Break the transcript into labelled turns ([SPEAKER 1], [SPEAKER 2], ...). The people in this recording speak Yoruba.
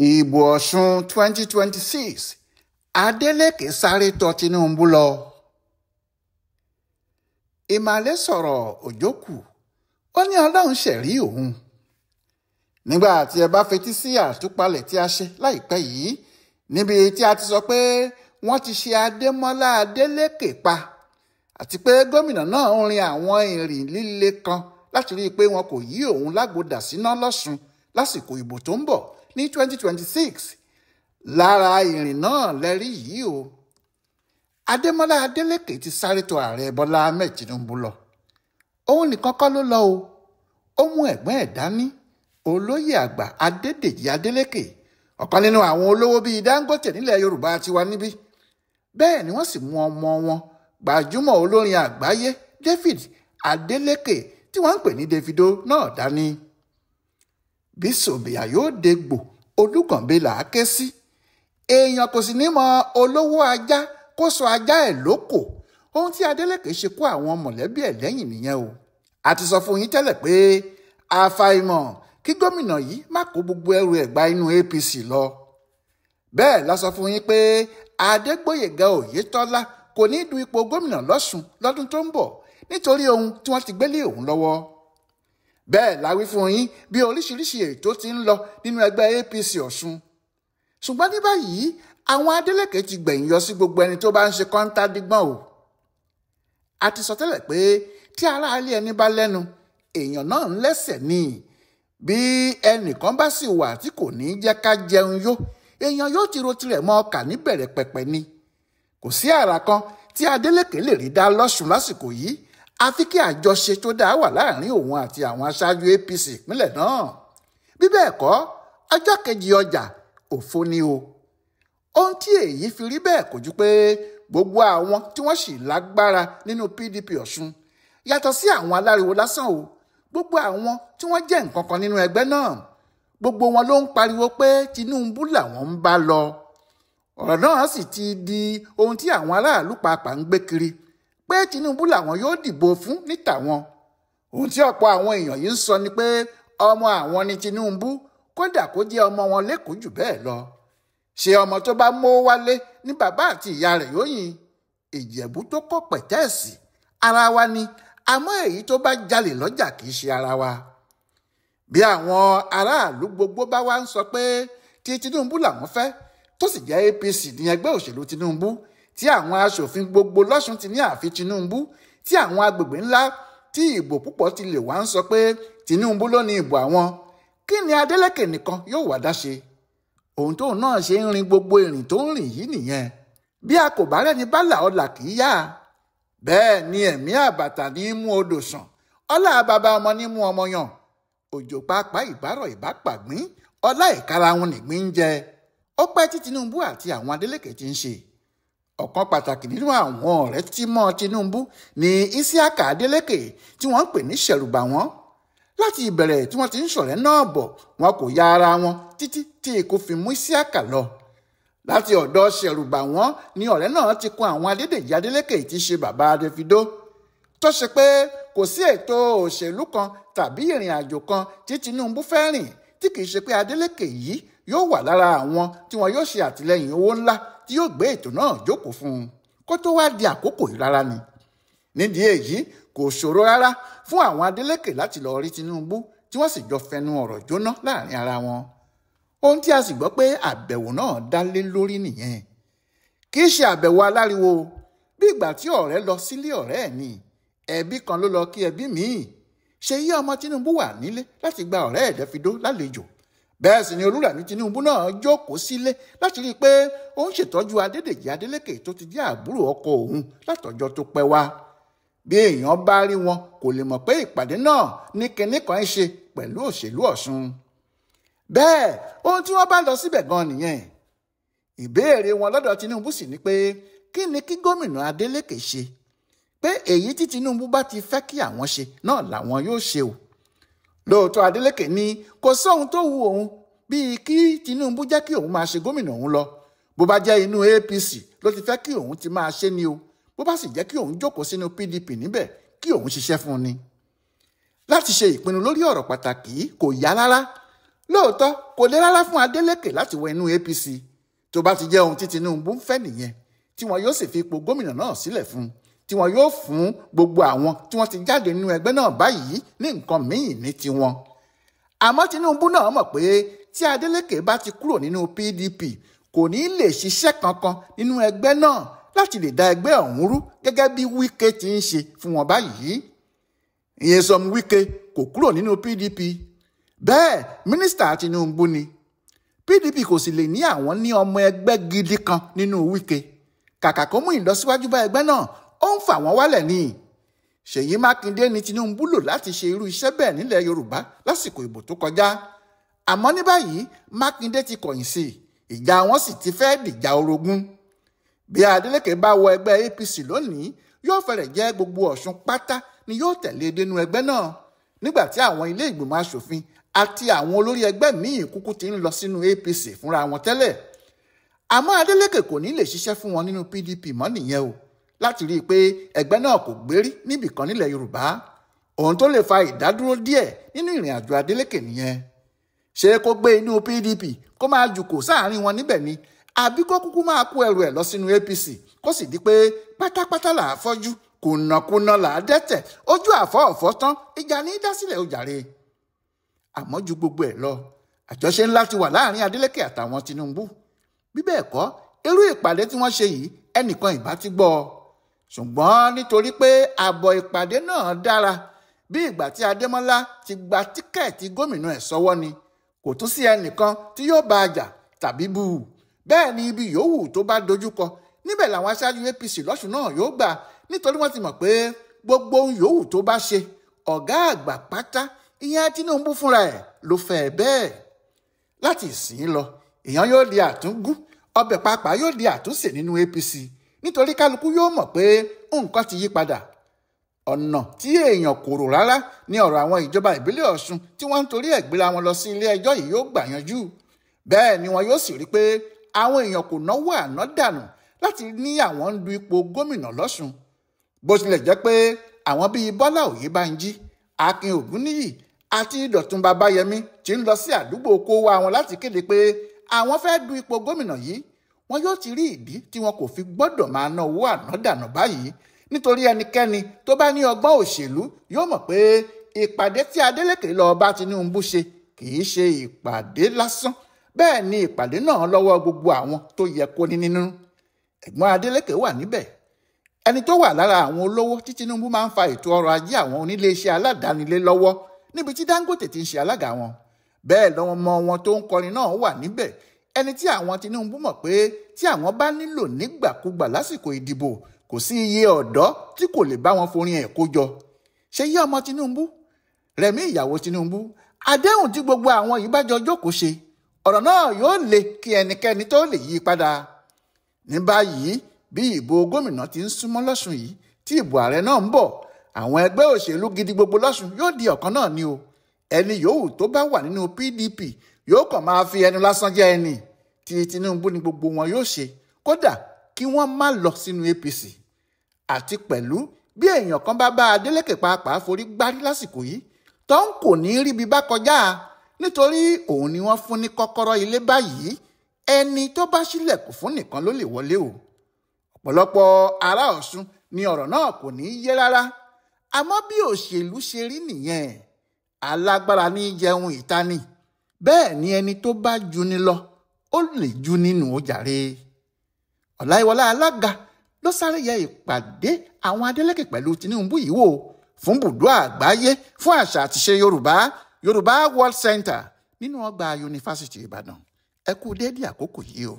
[SPEAKER 1] Ìbò Ọ̀ṣun 2026, Adeleke sáré tọ̀ Tinubu lọ. Ìmàle sọ̀rọ̀ Òjòkú, ó ní Ọlọ́run ṣẹ̀rí òun. Nígbà tí ẹ bá fetí sí àtúpalẹ̀ tí a ṣe láìpẹ́ yìí, níbi tí a ti sọ pé wọ́n ti ṣe Adémọ́lá Adeleke pa, àti pé gómìnà náà ń rin àwọn ìrìn líle kan láti rí i pé wọn kò yí òun lágbódà síná lọ́sùn lásìkò ìbò tó ń bọ̀ ní 2026. Lára ìrìn náà lẹ́rí yìí o. Adémọ́lá Adeleke ti sáré tọ̀ ààrẹ Bọ́lá Ahmed Tinubu lọ. Òun nìkan kọ́ ló lọ o. Ó mú ẹ̀gbọ́n ẹ̀ dání, olóyè àgbà Adédèjì Adeleke, ọ̀kan nínú àwọn olówó bíi Dangote nílẹ̀ Yorùbá tiwa níbí. Bẹ́ẹ̀ ni wọ́n sì mú ọmọ wọn, gbajúmọ̀ olórin àgbáyé David Adeleke tí wọ́n ń pè ní Davido náà dání. Bí Sòbìà yóò dégbò, Olúkànbí là á ké sí. Èèyàn kò sì ní mọ olówó ajá kó sọ ajá ẹ̀ lóko. Ohun tí Adeleke ṣe kó àwọn mọ̀lẹ́bí ẹ̀ lẹ́yìn nìyẹn o. A ti sọ fún yín tẹ́lẹ̀ pé àfàìmọ̀ kí gómìnà yìí má kó gbogbo ẹrù ẹ̀ gba inú APC lọ. Bẹ́ẹ̀ la sọ fún yín pé Adégbóyèga Oyètọ́lá kò ní du ipò gómìnà lọ́sùn lọ́dún tó ń bọ̀ nítorí ohun tí wọ́n ti gbélé òun lọ́wọ́. Bẹ́ẹ̀ la wí fún yín bí oríṣiríṣi ètò ti ń lọ nínú ẹgbẹ́ APC Ọ̀ṣun. Ṣùgbọ́n ní báyìí, àwọn Adeleke ti gbẹ̀yìn yọ sí gbogbo ẹni tó bá ń ṣe kọ́ńtà dígbọ́n o. A ti sọ tẹ́lẹ̀ pé tí aráalé ẹni bá lẹ́nu, èèyàn náà ń lẹ́sẹ̀ ni. Bí ẹnìkan bá sì wà tí kò ní jẹ́ ká jẹun yó, èèyàn yóò ti ro tirẹ̀ mọ́ ọkà níbẹ̀rẹ̀ pẹ̀pẹ̀ ni. Kò sí àrà kan tí Adeleke lè rí dá lọ́sùn lásìkò yìí, àfi kí àjọṣe tó dáa wà láàrin òun àti àwọn aṣáájú APC ìpínlẹ̀ náà. Bí bẹ́ẹ̀ kọ́, ọjọ́ kejì ọjà òfo ni o. Ohun tí èyí fi rí bẹ́ẹ̀ kò ju pé gbogbo àwọn tí wọ́n sì lágbára nínú PDP Ọ̀ṣun, yàtọ̀ sí àwọn aláriwo lásán o, gbogbo àwọn tí wọ́n jẹ́ nǹkan kan nínú ẹgbẹ́ náà, gbogbo wọn ló ń pariwo pé Tinubu làwọn ń bá lọ. Ọ̀rọ̀ náà sì ti di ohun tí àwọn aráàlú pàápàá ń gbé kiri pé Tinubu làwọn yóò dìbò fún ní tàwọn. Ohun tí ọ̀pọ̀ àwọn èèyàn yìí ń sọ ni pé ọmọ àwọn ni Tinubu, kódà kó jẹ́ ọmọ wọn lẹ́kọ̀ọ́ jù bẹ́ẹ̀ lọ. Ṣé ọmọ tó bá mówó wálé ní bàbá àti ìyá rẹ̀ yóò yìn? Ìjẹ̀bú tó kọ́ pẹ̀tẹ́ẹ̀sì ara wa ni, àmọ́ èyí tó bá jalè lọ́jà kì í ṣe ara wa. Bí àwọn aráàlú gbogbo bá wá ń sọ pé tí Tinubu làwọn fẹ́, tó sì jẹ́ APC ní ẹgbẹ́ òṣèlú Tinubu, tí àwọn aṣòfin gbogbo lọ́sùn ti ní àfi Tinubu, tí àwọn agbègbè ńlá tí ìbò púpọ̀ ti lè wá ń sọ pé Tinubu ló ní ìbò àwọn, kí ni Adeleke nìkan yóò wá dá ṣe? Ohun tóun náà ṣe ń rin gbogbo ìrìn tó ń rìn yìí nìyẹn. Bí a kò bá rẹ́ni bá là ọlà kì í yá. Bẹ́ẹ̀ ni ẹ̀mí àbàtà ní í mú odò sàn, ọlá bàbá ọmọ ní mú ọmọ yàn. Òjò pàápàá ìbárọ̀ ìbápàgbín, ọlá ìkarahun nìgbín ń jẹ. Ó pẹ́ tí Tinubu àti àwọn Adeleke ti ń ṣe. Ọ̀kan pàtàkì nínú àwọn ọ̀rẹ́ tímọ́ Tinubu ni Isiaka Adeleke tí wọ́n ń pè ní Ṣẹ̀rùbàwọ́n. Láti ìbẹ̀rẹ̀ tí wọ́n ti ń ṣọ̀rẹ́ náà bọ̀, wọn kò ya ara wọn títí tí ikú fi mú Isiaka lọ. Láti ọ̀dọ̀ Ṣẹ̀rùbàwọ́n ni ọ̀rẹ́ náà ti kún àwọn Adédèjì Adeleke tí í ṣe bàbá Davido. Tó ṣe pé kò sí ètò òṣèlú kan tàbí ìrìn àjò kan tí Tinubu fẹ́ rìn tí kì í ṣe pé Adeleke yìí yóò wà lára àwọn tí wọn yóò ṣe àtìlẹ́yìn owó ńlá tí yóò gbé ètò náà jókòó fún un kó tó wá di àkókò yìí rárá ni. Nídìí èyí kò ṣòro rárá fún àwọn Adeleke láti lọ rí Tinubu tí wọ́n sì jọ fẹnu ọ̀rọ̀ jóná láàrin ara wọn. Ohun tí a sì gbọ́ pé àbẹ̀wò náà dá lé lórí nìyẹn. Kì í ṣe àbẹ̀wò aláriwo, bí ìgbà tí ọ̀rẹ́ lọ sílé ọ̀rẹ́ ẹ̀ ni, ẹbí kan ló lọ kí ẹbí míì. Ṣèyí ọmọ Tinubu wà nílé láti gba ọ̀rẹ́ ẹ̀ Davido lálejò. Bẹ́ẹ̀ sì ni Olúrẹ̀mí Tinubu náà jókòó sílé láti rí i pé ó ń ṣètọ́jú Adédèjì Adeleke tó ti jẹ́ àbúrò ọkọ òun látọjọ́ tó pẹ́ wá. Bí èèyàn bá rí wọn kò lè mọ̀ pé ìpàdé náà ní kinní kan ń ṣe pẹ̀lú òṣèlú Ọ̀ṣun. Bẹ́ẹ̀ ohun tí wọ́n bá lọ síbẹ̀ gan nìyẹn. Ìbéèrè wọn lọ́dọ̀ Tinubu sì ni pé kí ni kí gómìnà Adeleke ṣe? Pé èyí tí Tinubu bá ti fẹ́ kí àwọn ṣe náà làwọn yóò ṣe o. Lóòótọ́ Adeleke ní kò sóhun tó wu òun bíi kí Tinubu jẹ́ kí òun máa ṣe gómìnà òun lọ. Bó bá jẹ́ inú APC ló ti fẹ́ kí òun ti máa ṣe ni o. Bó bá sì jẹ́ kí òun jókòó sínú PDP níbẹ̀ kí òun ṣiṣẹ́ fún un ni. Láti ṣe ìpinnu lórí ọ̀rọ̀ pàtàkì kò yá rárá. Lóòótọ́ kò le rárá fún Adeleke láti wọ inú APC tó bá ti jẹ́ ohun tí Tinubu ń fẹ́ nìyẹn, tí wọn yóò sì fi ipò gómìnà náà sílẹ̀ fún un, tí wọn yóò fún gbogbo àwọn tí wọ́n ti jáde nínú ẹgbẹ́ náà báyìí ní nǹkan míì ní tiwọn. Àmọ́ Tinubu náà mọ̀ pé tí Adeleke bá ti kúrò nínú PDP kò ní lè ṣiṣẹ́ kankan nínú ẹgbẹ́ náà láti lè dá ẹgbẹ́ ọ̀hún rú gẹ́gẹ́ bí Wike ti ń ṣe fún wọn báyìí. Nyesom Wike kò kúrò nínú PDP, bẹ́ẹ̀ mínísítà Tinubu ni. PDP kò sì lè ní àwọn ní ọmọ ẹgbẹ́ gidi kan nínú Wike. Kàkà kó mú ìlọsíwájú bá ẹgbẹ́ náà, ó ń fà wọ́n wálẹ̀ ni. Ṣèyí Mákindé ni Tinubu lò láti ṣe irú iṣẹ́ bẹ́ẹ̀ nílẹ̀ Yorùbá lásìkò ìbò tó kọjá. Àmọ́ ní báyìí Mákindé ti kọ̀yìn sí i, ìjà wọn sì ti fẹ́ dìjà orogún. Bí Adeleke bá wọ ẹgbẹ́ APC lónìí, yóò fẹ́rẹ̀ jẹ́ gbogbo Ọ̀ṣun pátá ni yóò tẹ̀lé dénú ẹgbẹ́ náà, nígbà tí àwọn ilé ìgbìmọ̀ asòfin àti àwọn olórí ẹgbẹ́ míì kúkú ti ń lọ sínú APC fúnra wọn tẹ́lẹ̀. Àmọ́ Adeleke kò ní lè ṣiṣẹ́ fún wọn nínú PDP mọ́ nìyẹn o, láti rí i pé ẹgbẹ́ náà kò gbérí níbìkan nílẹ̀ Yorùbá. Ohun tó lè fa ìdádúró díẹ̀ nínú ìrìn àjò Adeleke nìyẹn. Ṣé kó gbé inú PDP kó máa jùkò sáàrin wọn níbẹ̀ ni, àbí kó kúkú máa kó ẹrù ẹ̀ lọ sínú APC kó sì di pé pátápátá là á fọ́jú, kùnàkùnà là á dẹ́tẹ̀, ojú àfọ́ ọ̀fọ́ tán, ìjà ní í dá sílẹ̀ ó jàre. Àmọ́ ju gbogbo ẹ̀ lọ, àjọṣe ńlá ti wà láàrin Adeleke àtàwọn Tinubu. Bí bẹ́ẹ̀ kọ́, irú ìpàdé tí wọ́n ṣe yìí ẹnìkan ìbá ti gbọ́ ọ. Ṣùgbọ́n nítorí pé àbọ̀ ìpàdé náà dára, bí ìgbà tí Adémọ́lá ti gba tíkẹ́ẹ̀tì gómìnà ẹ̀ sọ́wọ́ ni, kò tún sí ẹnìkan tí yóò bá a jà tàbí bú u. Bẹ́ẹ̀ ni ibi yòówù tó bá dojúkọ níbẹ̀ làwọn aṣáájú APC lọ́sùn náà yóò gbà, nítorí wọ́n ti mọ̀ pé gbogbo ohun yòówù tó bá ṣe, ọ̀gá àgbà pátá ìyẹn Tinubu fúnra ẹ̀ ló fẹ́ bẹ́ẹ̀. Láti ìsìn lọ, èèyàn yóò di àtúngún, ọbẹ̀ pàápàá yóò di àtúnṣe nínú APC, nítorí kálukú yóò mọ̀ pé nǹkan ti yí padà. Ọ̀nà tí èèyàn kò rò rárá ní ọ̀rọ̀ àwọn ìjọba ìbílẹ̀ Ọ̀ṣun tí wọ́n ń torí ẹ̀ gbéra wọn lọ sí ilé ẹjọ́ yìí yóò gbà yanjú. Bẹ́ẹ̀ ni wọn yóò sì rí pé àwọn èèyàn kò náwó àná dànù láti ní àwọn ń du ipò gómìnà lọ́ṣun. Bó tilẹ̀ jẹ́ pé àwọn bíi Bọ́lá Oyèbánjí, Akin Ògúnníyì àti Dọ̀tun Babáyẹmí ti ń lọ sí àdúgbò kó wá wọn láti kéde pé àwọn fẹ́ du ipò gómìnà yìí, wọn yóò ti rí ìdí tí wọn kò fi gbọ́dọ̀ máa ná owó àná dànù báyìí, nítorí ẹnikẹ́ni tó bá ní ọgbọ́n òṣèlú yóò mọ̀ pé ìpàdé tí Adeleke lọ bá Tinubu ṣe kì í ṣe ìpàdé lásán. Bẹ́ẹ̀ ni ìpàdé náà lọ́wọ́ gbogbo àwọn tó yẹ kó ní nínú. Ẹ̀gbọ́n Adeleke wà níbẹ̀, ẹni tó wà lára àwọn olówó tí Tinubu máa ń fa ètò ọrọ̀ ajé àwọn oníléeṣẹ́ aládàáni lé lọ́wọ́ níbi tí Dangote ti ń ṣe alága wọn. Bẹ́ẹ̀ lọ́wọ́ mọ wọn tó ń kọrin náà wà níbẹ̀, ẹni tí àwọn Tinubu mọ̀ pé tí àwọn bá nílò nígbàkúgbà lásìkò ìdìbò kò sí iye ọ̀dọ́ tí kò lè bá wọn forin ẹ̀ kó jọ. Ṣé yí ọmọ Tinubu, Rẹ̀mí ìyàwó Tinubu, àdéhùn tí gbogbo àwọn yìí bá jọ jókòó ṣe, ọ̀rọ̀ náà yóò le kí ẹnikẹ́ni tó lè yí padà. Ní báyìí bí ìbò gómìnà ti ń súnmọ́ lọ́sùn yìí tí ìbò ààrẹ náà ń bọ̀, àwọn ẹgbẹ́ òṣèlú gidi gbogbo lọ́sùn yóò di ọ̀kan náà ni o. Ẹni yòówù tó bá wà nínú PDP yóò kàn máa fi ẹnu lásán jẹ́ ẹni tí Tinubu ni gbogbo wọn yóò ṣe, kódà kí wọ́n má lọ sínú APC. Àti pẹ̀lú bí èèyàn kan bá bá Adeleke pàápàá forí gbárí lásìkò yìí, tó ń kò ní ríbi bá kọjá, nítorí òun ni wọ́n fún ní kọ́kọ́rọ́ ilé báyìí. Ẹni tó bá ṣílẹ̀kùn fún nìkan ló lè wọlé o. Ọ̀pọ̀lọpọ̀ ará Ọ̀ṣun ni ọ̀rọ̀ náà kò ní í yé rárá. Àmọ́ bí òṣèlú ṣe rí nìyẹn, alágbára ní jẹun ìta ni. Bẹ́ẹ̀ ni ẹni tó bá juni lọ, ó lè ju nínú ó jàre. Ọláyíwọlá Alága ló sáré yẹ ìpàdé àwọn Adeleke pẹ̀lú Tinubu yìí wò fún bùdó àgbáyé fún àṣà àtiṣe Yorùbá, Yorùbá World Center nínú ọgbà Yunifásítì Ìbàdàn. Ẹ kú déédéé àkókò yìí o.